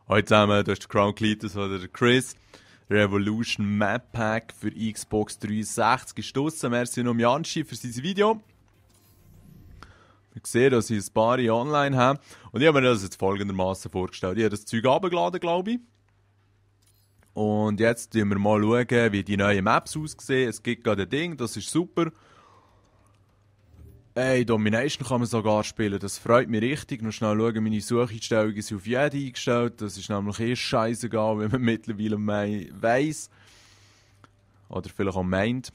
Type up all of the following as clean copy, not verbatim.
Hallo zusammen, da ist der Crown Cletus oder der Chris. Revolution Map Pack für Xbox 360 ist draussen. Merci noch Janshi für sein Video. Ich sehe, dass ich ein paar online habe. Und ich habe mir das jetzt folgendermaßen vorgestellt. Ich habe das Zeug runtergeladen, glaube ich. Und jetzt schauen wir mal, wie die neuen Maps aussehen. Es gibt gerade ein Ding, das ist super. Ey, Domination kann man sogar spielen, das freut mich richtig. Noch schnell schauen, meine Sucheinstellungen sind auf jede eingestellt. Das ist nämlich scheißegal, wenn man mittlerweile weiss. Oder vielleicht auch meint.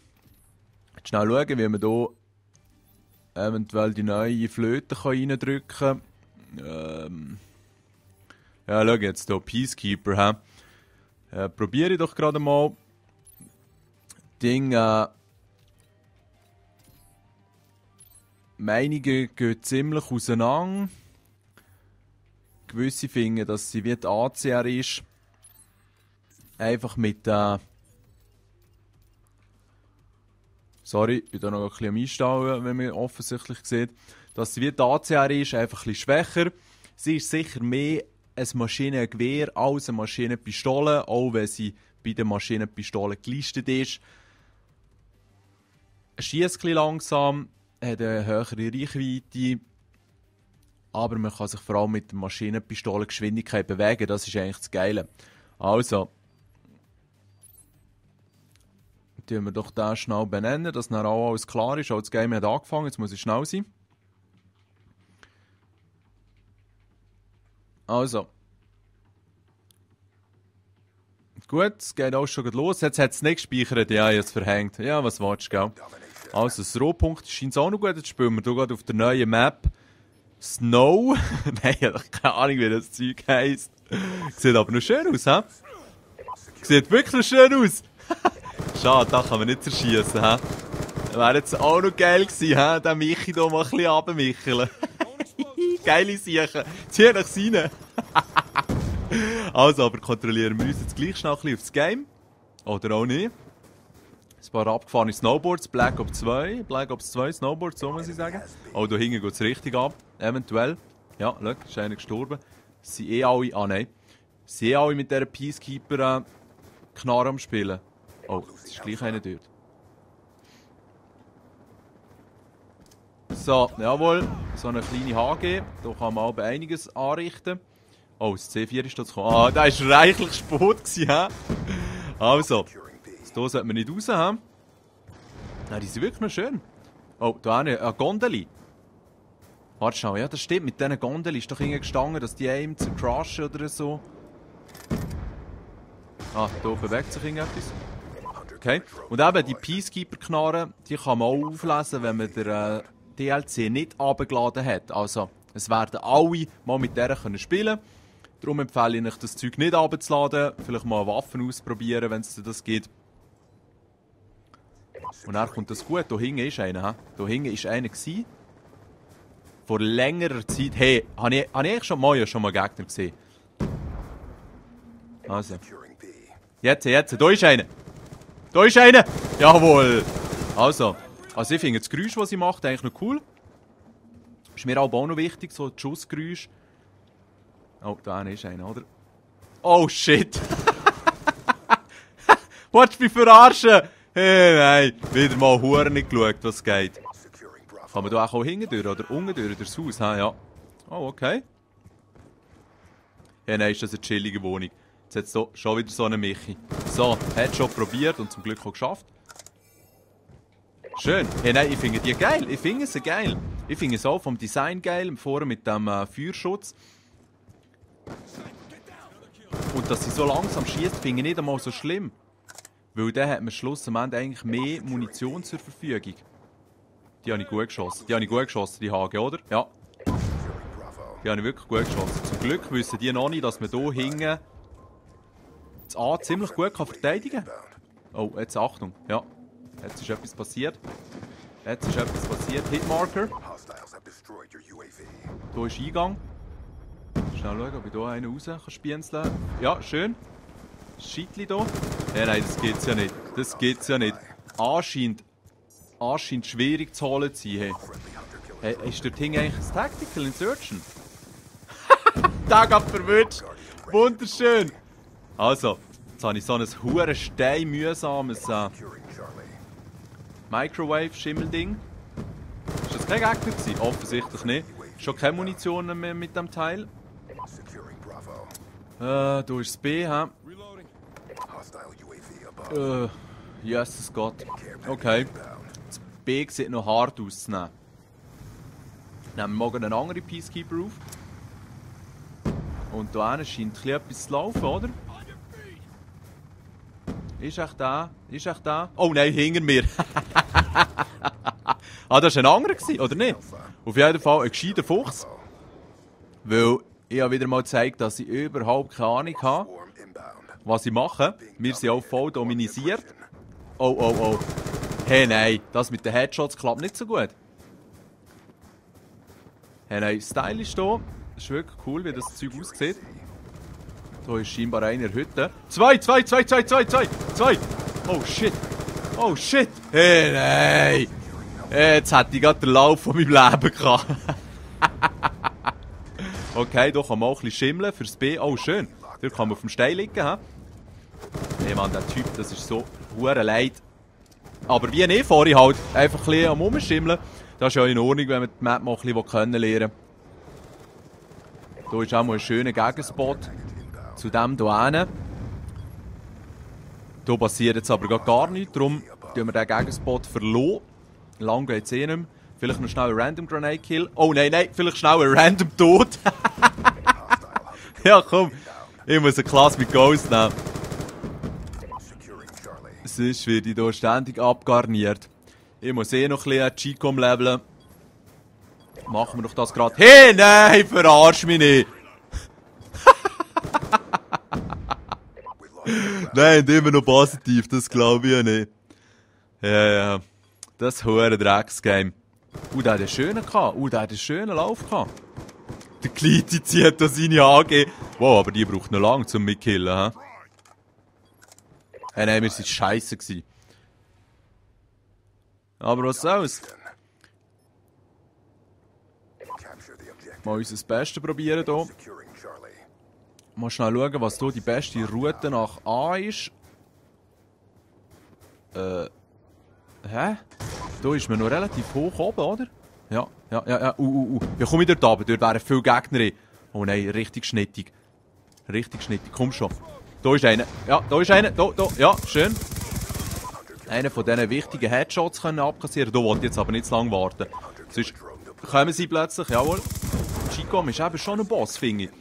Jetzt schnell schauen, wie man hier eventuell die neue Flöte reindrücken kann. Ja, schau jetzt hier, Peacekeeper. Probiere ich doch gerade mal. Ding, Meinungen gehen ziemlich auseinander. Gewisse finden, dass sie wie die ACR ist. Einfach mit sorry, ich bin da noch ein bisschen am Einstellen, wenn man offensichtlich sieht. Dass sie wie die ACR ist, einfach ein bisschen schwächer. Sie ist sicher mehr ein Maschinengewehr als eine Maschinenpistole, auch wenn sie bei den Maschinenpistolen gelistet ist. Schießt ein bisschen langsam, hat eine höhere Reichweite, aber man kann sich vor allem mit der Maschinenpistole Geschwindigkeit bewegen, das ist eigentlich das Geile. Also, tun wir doch den schnell benennen, dass dann auch alles klar ist. Auch das Game hat angefangen, jetzt muss ich schnell sein. Also. Gut, es geht auch schon los. Jetzt hat es nicht gespeichert, ja, jetzt verhängt. Ja, was willst du, gell? Also, das Rohpunkt scheint auch noch gut. Jetzt spielen wir hier gerade auf der neuen Map Snow. Nein, ich habe keine Ahnung, wie das Zeug heisst. Sieht aber noch schön aus, hä? Sieht wirklich noch schön aus. Schade, da kann man nicht zerschießen, hä? Wäre jetzt auch noch geil gewesen, hä? Den Michi hier mal ein bisschen runtermicheln. Geile Sachen. Zieh euch rein. Also, aber kontrollieren wir uns jetzt gleich schnell ein bisschen aufs Game. Oder auch nicht. Ein paar abgefahrene Snowboards, Black Ops 2 Snowboards, so muss ich sagen. Oh, da hinten geht es richtig ab, eventuell. Ja, schau, ist einer gestorben. Sie sind alle, nein. Sie sind alle mit dieser Peacekeeper-Knarre am Spielen. Oh, es ist gleich einer dort. So, jawohl, so eine kleine HG, da kann man aber einiges anrichten. Oh, das C4 ist da zu kommen. Ah, da war reichlich Sport gewesen, hä? Also. Hier sollte man nicht raus haben. Nein, die sind wirklich noch schön. Oh, da eine Gondeli. Warte schnell, ja, das stimmt. Mit diesen Gondeli ist doch irgendwie gestanden, dass die einem zu crashen oder so. Ah, da bewegt sich irgendetwas. Okay. Und eben die Peacekeeper-Knarren, die kann man auch auflesen, wenn man den DLC nicht abgeladen hat. Also, es werden alle mal mit der spielen können. Darum empfehle ich euch, das Zeug nicht abzuladen. Vielleicht mal Waffen ausprobieren, wenn es das geht. Und dann kommt das gut. Da hinten ist einer. He? Da hinten war einer. Vor längerer Zeit. Hey, habe ich eigentlich schon mal Gegner gesehen? Also. Jetzt. Da ist einer. Da ist einer. Jawohl. Also ich finde das Geräusch, das sie macht, eigentlich noch cool. Ist mir auch noch wichtig, so das Schussgeräusch. Oh, da ist einer, oder? Oh, shit. Wolltest du mich verarschen? Hey, nein, wieder mal Huren nicht geschaut, was geht. Kann man da auch hinten durch oder unten durch das Haus? Ja. Oh, okay. Ja, nein, ist das eine chillige Wohnung. Jetzt hat es schon wieder so eine Michi. So, hat schon probiert und zum Glück auch geschafft. Schön. Hey, nein, ich finde die geil. Ich finde sie geil. Ich finde es auch vom Design geil, vorne mit dem Feuerschutz. Und dass sie so langsam schießt, finde ich nicht einmal so schlimm. Weil dann hat man schlussendlich eigentlich mehr Munition zur Verfügung. Die habe ich gut geschossen. Die HG, oder? Ja. Die habe ich wirklich gut geschossen. Zum Glück wissen die noch nicht, dass man hier hinten das A ziemlich gut verteidigen kann. Oh, jetzt Achtung. Ja. Jetzt ist etwas passiert. Hitmarker. Hier ist Eingang. Schnell schauen, ob ich hier einen raus kann spienzeln. Ja, schön. Scheitli hier. Ja, nein, das geht's ja nicht. Anscheinend schwierig zu holen zu sein. Hey, ist dort hinten eigentlich ein Tactical Insurgent? Da geht verwirrt. Wunderschön. Also, jetzt habe ich so ein hure Stein mühsames Microwave-Schimmelding. Ist das kein Gegner gewesen? Offensichtlich nicht. Schon keine Munition mehr mit dem Teil. Da ist das B, hä? Jesus Gott. Okay. Das B sieht noch hart aus. Nehmen wir mal eine andere Peacekeeper auf. Und da hinten scheint etwas zu laufen, oder? Ist echt da? Ist echt da? Oh nein, hinter mir! Das war ein anderer, oder nicht? Auf jeden Fall ein gescheiter Fuchs. Weil ich habe wieder mal gezeigt, dass ich überhaupt keine Ahnung habe, was ich mache. Wir sind auch voll dominisiert. Oh, oh, oh. Hey, nein, das mit den Headshots klappt nicht so gut. Hey, nein, stylisch hier. Das ist wirklich cool, wie das Zeug aussieht. Da ist scheinbar einer in der Hütte. Zwei! Oh, shit. Oh, shit. Hey, nein. Jetzt hätte ich gerade den Lauf von meinem Leben gehabt. Okay, da kann man auch ein bisschen schimmeln fürs B. Oh, schön. Dort kann man auf dem Stein liegen. He? Nee, Mann, der Typ, das ist so hure leid. Aber wie nicht vorhin halt, einfach ein bisschen am Rumschimmeln. Das ist ja in Ordnung, wenn man die Map mal ein bisschen kennenlernen will. Hier ist auch mal ein schöner Gegenspot zu dem hier hinten. Hier passiert jetzt aber gar nichts, darum tun wir den Gegenspot verloren. Lang geht es eh nicht mehr. Vielleicht noch schnell ein Random Grenade Kill. Oh nein, nein, vielleicht schnell ein Random Tod. Ja komm, ich muss eine Klasse mit Ghost nehmen. Sonst werde ich hier ständig abgarniert. Ich muss eh noch ein bisschen G-Com leveln. Machen wir doch das gerade. Hey, nein, verarsch mich nicht! Nein, immer noch positiv, das glaube ich ja nicht. Ja. Das hure Drecksgame. Der hat einen schönen gehabt. Der hat einen schönen Lauf gehabt. Der Kleine zieht da seine AG. Wow, aber die braucht noch lange zum Mitkillen, hä? Nein, wir waren scheisse gewesen. Aber was soll's? Mal unser Bestes probieren hier. Mal schnell schauen, was hier die beste Route nach A ist. Hä? Da ist man noch relativ hoch oben, oder? Ja. Ja, komm ich dort runter, dort wären viele Gegner. Oh nein, richtig schnittig. Richtig schnittig, komm schon. Da ist einer. Ja, da ist einer. Da. Ja, schön. Einer von diesen wichtigen Headshots können abkassieren. Da wollte ich jetzt aber nicht zu lange warten. Sonst kommen sie plötzlich, jawohl. G-Com ist eben schon ein Boss, finde ich.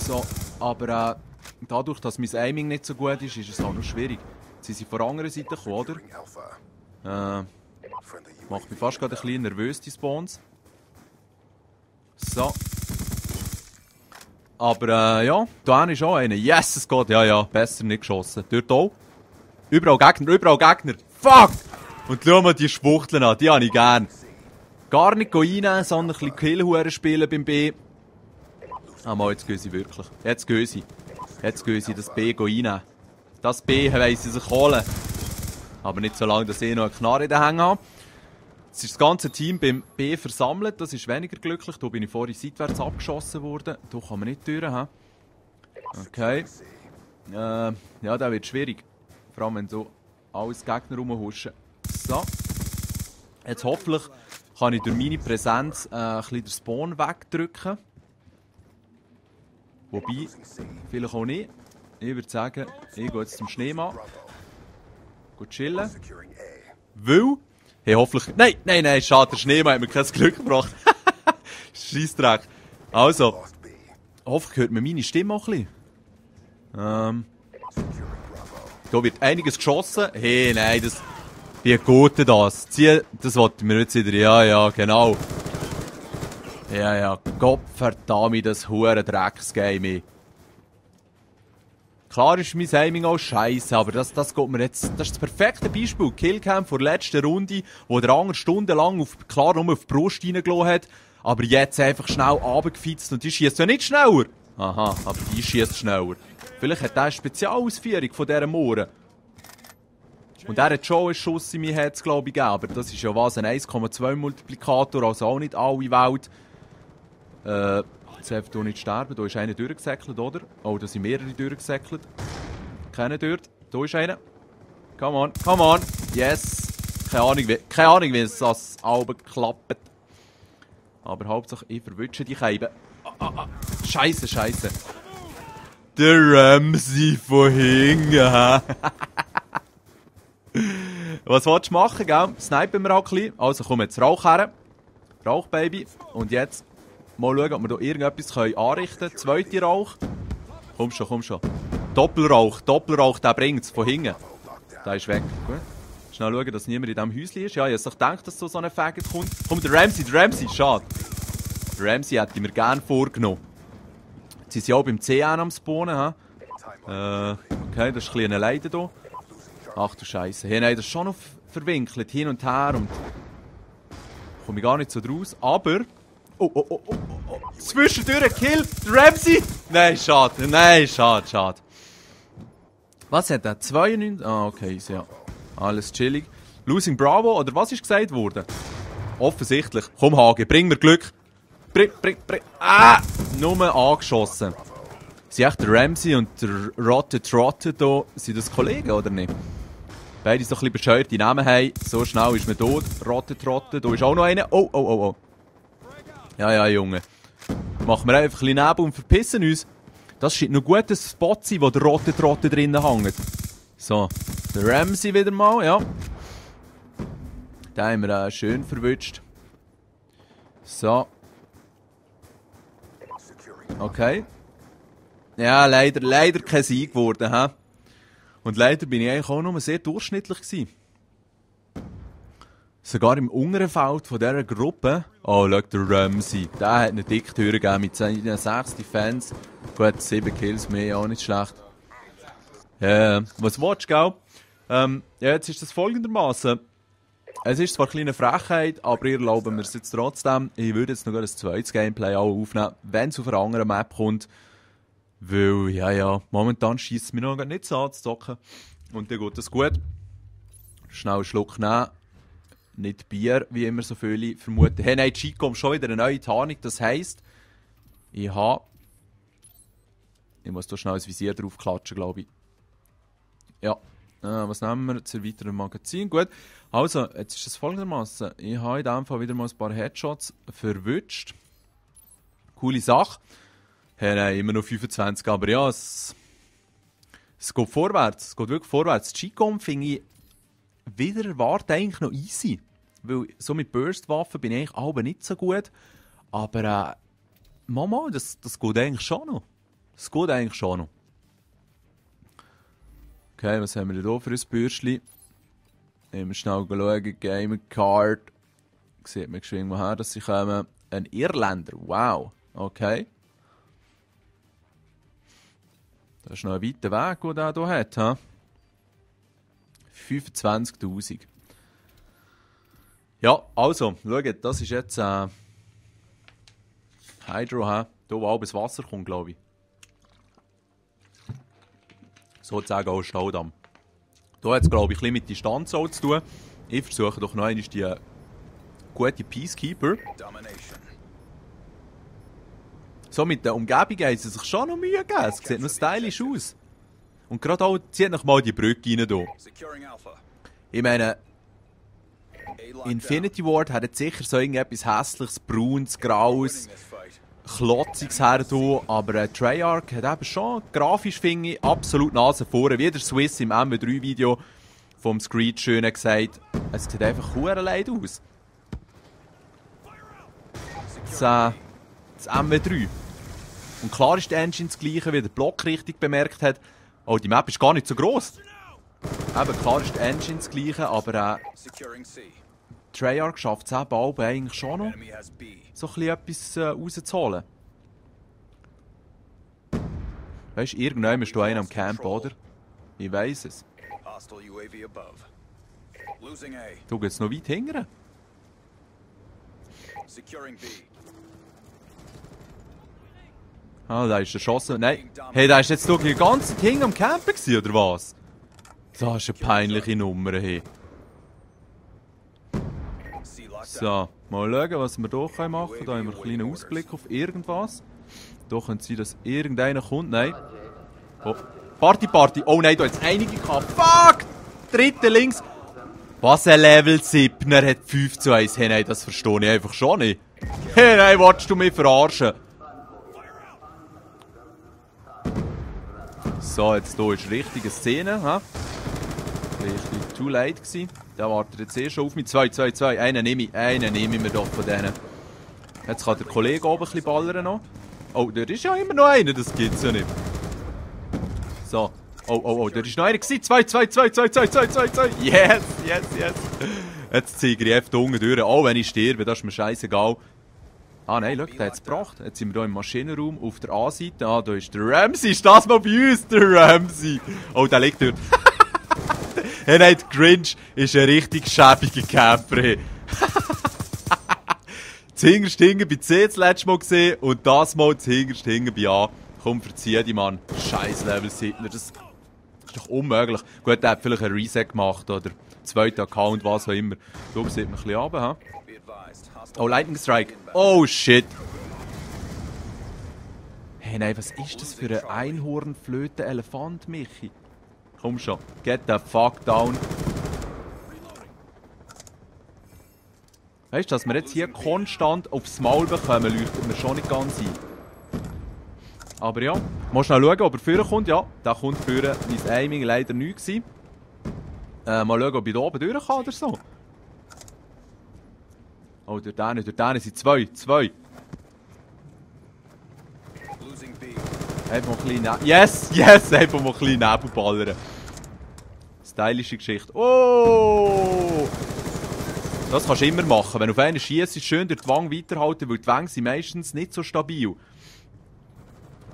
So, aber dadurch, dass mein Aiming nicht so gut ist, ist es auch noch schwierig. Jetzt sind sie von der anderen Seite gekommen, oder? Macht mich fast gerade ein bisschen nervös, die Spawns. So. Aber ja, da ist auch einer. Yes, es geht. Ja, besser nicht geschossen. Dort auch. Überall Gegner. Fuck! Und schau mal die Schwuchteln an, die habe ich gern. Gar nicht reinnehmen, sondern ein bisschen Killhuren spielen beim B. Mal, jetzt gehen sie wirklich. Jetzt gehen sie das B reinnehmen. Das B wollen sie sich holen. Aber nicht so lange, dass ich noch eine Knarre in den Hängen habe. Jetzt ist das ganze Team beim B versammelt. Das ist weniger glücklich. Da bin ich vorhin seitwärts abgeschossen worden. Da kann man nicht durch. Okay. Ja, das wird schwierig. Vor allem, wenn so alles Gegner rumhuschen. So. Jetzt hoffentlich kann ich durch meine Präsenz ein bisschen den Spawn wegdrücken. Wobei, vielleicht auch nicht. Ich würde sagen, ich gehe jetzt zum Schneemann. Gut chillen. Weil... Hey, hoffentlich... Nein, schade, der Schneemann hat mir kein Glück gebracht. Scheissdreck. Also, hoffentlich hört man meine Stimme auch ein bisschen. Da wird einiges geschossen. Hey, nein, das... Wie geht denn das? Das wollten wir jetzt wieder... Ja, genau. Ja, Gottverdammt, das hure Drecksgame. Klar ist mein Aiming auch scheiße, aber das geht mir jetzt... Das ist das perfekte Beispiel. Killcam vor der letzten Runde, wo der andere stundenlang klar nur auf die Brust reingelassen hat, aber jetzt einfach schnell runtergefitzt und die schießt ja nicht schneller. Aha, aber die schießt schneller. Vielleicht hat er eine Spezialausführung von dieser Mohren. Und er hat schon einen Schuss in mein Herz, glaube ich, gegeben, aber das ist ja was, ein 1,2 Multiplikator, also auch nicht alle Welt. Jetzt einfach hier nicht sterben. Da ist einer durchgesäckelt, oder? Oh, da sind mehrere durchgesäckelt. Keiner dort. Da ist einer. Come on, come on. Yes. Keine Ahnung, wie es das Alben klappt. Aber Hauptsache, ich verwünsche die Scheibe. Scheiße, scheiße. Der Ramsey von hinten. Was willst du machen, gell? Snipen wir halt ein bisschen. Also komm jetzt Rauch her. Rauch, Baby. Und jetzt mal schauen, ob wir hier irgendetwas anrichten können. Zweite Rauch. Komm schon, komm schon. Doppelrauch, der bringt es von hinten. Der ist weg. Gut. Schnell schauen, dass niemand in diesem Häuschen ist. Ja, ich hätte gedacht, dass so ein Faggot kommt. Komm, der Ramsey, schade. Der Ramsey hätte ich mir gerne vorgenommen. Jetzt sind sie auch beim CN am Spawnen. Okay, das ist ein kleiner Leiden hier. Ach du Scheiße. Hey, nein, das ist schon noch verwinkelt, hin und her. Und komme ich gar nicht so draus. Aber. Oh. Zwischendurch Kill. Der Ramsey. Nein, schade. Was hat er? 92? Ah, okay, ja. Alles chillig. Losing Bravo, oder was ist gesagt worden? Offensichtlich. Komm, Hage, bring mir Glück. Bring. Ah! Nur angeschossen. Sind echt der Ramsey und der Rotte Trotte da, sind das Kollegen, oder nicht? Beide so ein bisschen bescheuerte Namen haben. So schnell ist man tot. Rotte Trotte, da ist auch noch einer. Oh. Ja, Junge. Machen wir einfach ein bisschen Nebel und verpissen uns. Das scheint noch gut ein Spot sein, wo der Rotte Trotte drinnen hängt. So, der Ramsey wieder mal, ja. Den haben wir schön verwünscht. So. Okay. Ja, leider kein Sieg geworden, hä? Und leider bin ich eigentlich auch nur sehr durchschnittlich gewesen. Sogar im unteren Feld von dieser Gruppe. Oh, schau, der Ramsey. Der hat eine dicke Tür gegeben mit seinen 6 Defense. Gut, 7 Kills mehr, auch nicht schlecht. Was willst du, gell? Ja, jetzt ist das folgendermaßen. Es ist zwar eine kleine Frechheit, aber ich erlaube mir es jetzt trotzdem. Ich würde jetzt noch ein zweites Gameplay auch aufnehmen, wenn es auf einer anderen Map kommt. Weil, ja, momentan schießt es mir noch nicht so an zu zocken. Und dann geht das gut. Schnell einen Schluck nehmen. Nicht Bier, wie immer so viele vermuten. Hey, nein, Chico kommt schon wieder eine neue Tarnung. Das heisst, ich muss hier schnell ein Visier drauf klatschen, glaube ich. Ja. Was nehmen wir zur weiteren Magazin? Gut. Also, jetzt ist es folgendermaßen. Ich habe in diesem Fall wieder mal ein paar Headshots verwünscht. Coole Sache. Hey, nein, immer noch 25, aber ja, es geht vorwärts. Es geht wirklich vorwärts. Chico finde ich wieder erwartet eigentlich noch easy. Weil so mit Burst-Waffen bin ich eigentlich auch nicht so gut. Aber Mama, das geht eigentlich schon noch. Okay, was haben wir denn hier für ein Bürschli? Immer schnell schauen. Gamer Card. Sieht man geschwind woher, dass sie kommen. Ein Irländer. Wow. Okay. Das ist noch ein weiter Weg, den er hier hat. 25'000. Ja, also, schaut, das ist jetzt Hydro, hier wo auch das Wasser kommt, glaube ich. Sozusagen auch ein Staudamm. Hier hat es, glaube ich, ein bisschen mit Distanz auch zu tun. Ich versuche doch noch einmal die gute Peacekeeper. So mit der Umgebung haben sie sich schon noch Mühe gegeben. Es sieht noch stylisch aus. Und gerade auch, zieht noch mal die Brücke rein hier. Ich meine, Infinity Ward hat jetzt sicher so irgendetwas Hässliches, Braunes, Graues, Klotziges her hier, aber Treyarch hat eben schon grafisch, finde ich, absolut Nase vorne. Wie der Swiss im MW3-Video vom Screed schön gesagt, es sieht einfach leid aus. Das MW3. Und klar ist die Engine das gleiche, wie der Block richtig bemerkt hat. Oh, die Map ist gar nicht so gross. Eben, klar ist die Engine das gleiche, aber Treyarch schafft es eben auch eigentlich schon noch, so ein bisschen etwas rauszuholen. Weißt du, irgendwann ist da einer am Camp, oder? Ich weiss es. Du gehst noch weit hingern. Ah, da ist erschossen. Nein. Hey, da ist jetzt doch die ganze Zeit hinten am Campen gewesen, oder was? Das ist eine peinliche Nummer, hey. So, mal schauen, was wir hier machen können. Da haben wir einen kleinen Ausblick auf irgendwas. Da könnte sein, dass irgendeiner kommt. Nein. Oh. Party. Oh nein, da hat es einige gehabt. Fuck! Dritte links. Was ein Level 7er hat 5 zu 1. Hey nein, das verstehe ich einfach schon nicht. Hey nein, wolltest du mich verarschen? So, jetzt hier ist richtige Szene. Ha? Richtig too late gewesen. Der wartet jetzt schon auf mich. 2. Einen nehme ich mir doch von denen. Jetzt kann der Kollege oben ein bisschen ballern noch. Oh, da ist ja immer noch einer, das gibt's ja nicht. So. Oh, da ist noch einer gewesen. 2. Yes. Jetzt ziehe ich einfach da unten durch. Auch wenn ich sterbe, das ist mir scheißegal. Ah nein, schau, der hat es gebracht. Jetzt sind wir hier im Maschinenraum auf der A-Seite. Ah, da ist der Ramsey. Ist das mal bei uns, der Ramsey? Oh, der liegt dort. Hey, nein, der Grinch ist ein richtig schäbiger Camper. Hey. Das hinterste Hingen bei C das letzte Mal gesehen und das Mal das hinterste Hingen bei A. Komm, verzieh dich, Mann. Scheiß Level 7. Das ist doch unmöglich. Gut, der hat vielleicht ein Reset gemacht oder zweiter Account, was auch immer. So sieht man ein bisschen runter, ha? Oh, Lightning Strike. Oh, shit. Hey, nein, was ist das für ein Einhornflöten-Elefant, Michi? Komm schon. Get the fuck down. Weißt du, dass wir jetzt hier konstant aufs Maul bekommen, leuchtet mir schon nicht ganz ein. Aber ja, mal schnell schauen, ob er vorne kommt. Ja, der kommt vorne. Mein Aiming leider nicht gewesen. Mal schauen, ob ich da oben durch kann oder so. Oh, durch den sind zwei. Einfach mal ein bisschen Yes! Einfach mal ein bisschen Nebelballern. Stylische Geschichte. Oh! Das kannst du immer machen. Wenn du auf einen schießt, schön durch die Wange weiterhalten, weil die Wangen sind meistens nicht so stabil.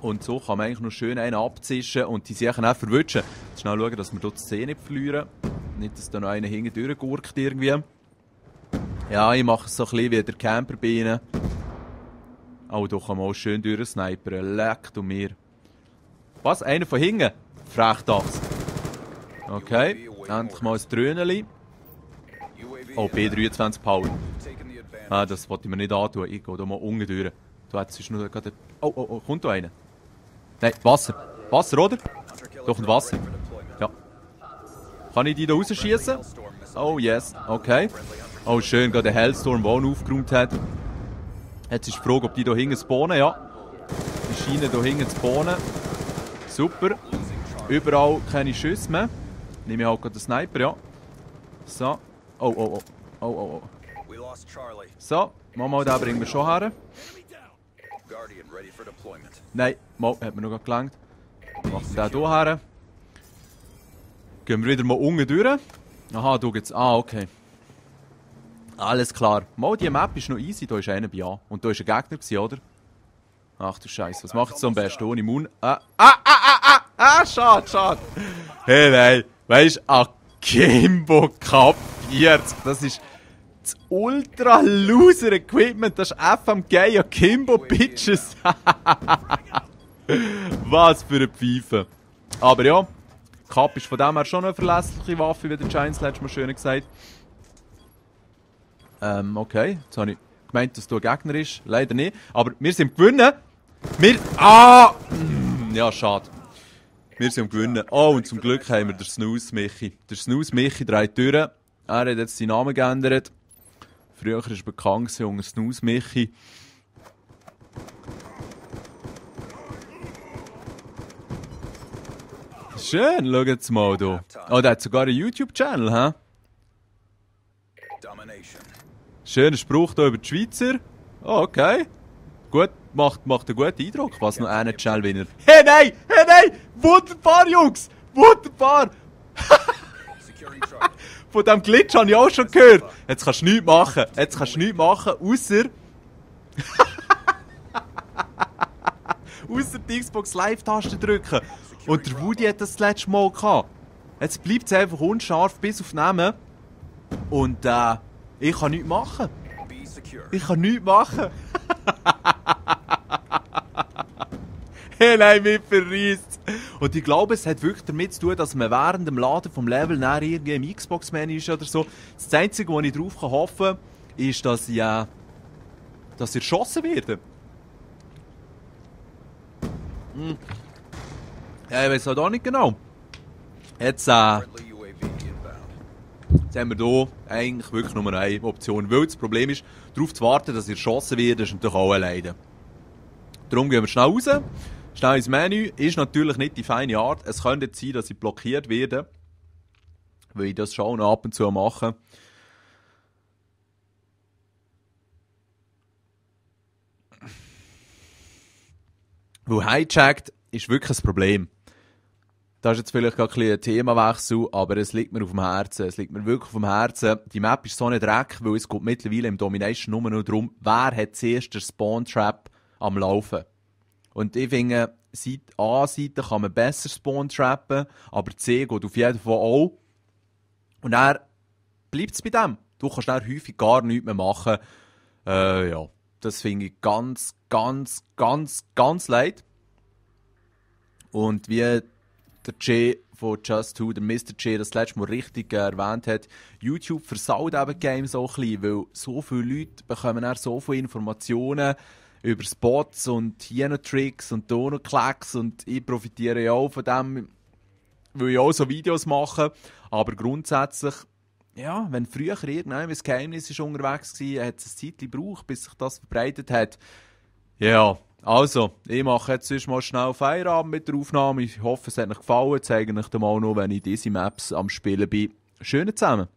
Und so kann man eigentlich noch schön einen abzischen und die sich auch verwutschen. Schnell schauen, dass wir dort die Szene nicht verlieren. Nicht, dass da noch einer hinten durchgurkt irgendwie. Ja, ich mache es so ein bisschen wie der Camper bei ihnen. Oh, da kann man auch schön durchsnipern. Leck du mir. Was? Einer von hinten? Frech das. Okay, endlich mal ein Tröneli. Oh, B23 Power. Ah, das wollte ich mir nicht antun. Ich gehe da mal unten durch. Du hättest nur gerade... Oh, kommt da einer? Nein, Wasser. Wasser, oder? Doch, ein Wasser. Ja. Kann ich die da rausschießen? Oh, yes. Okay. Oh, schön, gerade der Hellstorm, der auch aufgeräumt hat. Jetzt ist die Frage, ob die hier hinten spawnen. Ja. Die scheinen hier hinten zu spawnen. Super. Überall keine Schüsse mehr. Nehme ich halt gerade den Sniper, ja. So. Oh. So, mal den bringen wir schon her. Nein, mal, hat mir noch gelangt. Machen wir den hier her. Gehen wir wieder mal unten durch. Aha, da geht's. Ah, okay. Alles klar. Mal, die Map ist noch easy. Da ist einer bei A. Und da war ein Gegner gewesen, oder? Ach du Scheiße, was macht es so am besten ohne Mund? Schade. Hey, nein. Weißt du, Akimbo K40. Das ist das ultra loser Equipment. Das ist FMG Akimbo Bitches. Was für eine Pfeife. Aber ja, Cup ist von dem her schon eine verlässliche Waffe, wie der Giants letztes Mal schön gesagt. Okay, jetzt habe ich gemeint, dass du ein Gegner ist. Leider nicht. Aber wir sind gewinnen. Ja, schade. Wir sind gewinnen. Oh, und zum Glück haben wir den Snooze Michi. Der Snooze Michi dreht durch. Er hat jetzt seinen Namen geändert. Früher war er bekannt unter Snooze Michi. Schön, schau jetzt mal hier. Oh, der hat sogar einen YouTube-Channel, hä? Schöner Spruch hier über die Schweizer. Oh, okay. Gut, macht einen guten Eindruck. Was noch einer Channel-Winner. Hey, nein! Wunderbar, Jungs! Wunderbar! Von diesem Glitch habe ich auch schon gehört. Jetzt kannst du nichts machen. Ausser... ausser die Xbox Live-Taste drücken. Und der Woody hat das letzte Mal gehabt. Jetzt bleibt es einfach unscharf bis auf Nehmen. Und ich kann nichts machen. Hey, nein, mich verreisst. Und ich glaube, es hat wirklich damit zu tun, dass man während dem Laden vom Level näher irgendwie im Xbox-Menü ist oder so. Das Einzige, wo ich drauf hoffen kann, ist, dass ich erschossen werde. Ja, ich weiß halt auch nicht genau. Jetzt haben wir hier eigentlich wirklich nur eine Option. Weil das Problem ist, darauf zu warten, dass ihr erschossen wird, ist natürlich auch alleine. Darum gehen wir schnell raus. Schnell ins Menü. Ist natürlich nicht die feine Art. Es könnte jetzt sein, dass ich blockiert werde. Weil ich das schon ab und zu mache. Weil Hijacked ist wirklich ein Problem. Das ist jetzt vielleicht gar ein Themawechsel, aber es liegt mir auf dem Herzen. Es liegt mir wirklich auf dem Herzen. Die Map ist so ein Dreck, weil es geht mittlerweile im Domination nur noch darum, wer hat zuerst den Spawn-Trap am Laufen. Und ich finde, A-Seite kann man besser Spawn-trappen, aber C geht auf jeden Fall auch. Und dann bleibt es bei dem. Du kannst dann häufig gar nichts mehr machen. Ja, das finde ich ganz, ganz, ganz, ganz leid. Und wie der Jay von Just Who, der Mr. J, das letzte Mal richtig erwähnt hat, YouTube versaut eben Games auch ein bisschen, weil so viele Leute bekommen dann so viele Informationen über Spots und hier noch Tricks und da noch Klecks und ich profitiere ja auch von dem, weil ich auch so Videos mache, aber grundsätzlich, ja, wenn früher irgendein Geheimnis ist unterwegs war, hat es ein Zeitchen gebraucht, bis sich das verbreitet hat. Ja, also, ich mache jetzt sonst mal schnell Feierabend mit der Aufnahme. Ich hoffe, es hat euch gefallen. Zeige euch dann mal noch, wenn ich diese Maps am Spielen bin. Schönen zusammen.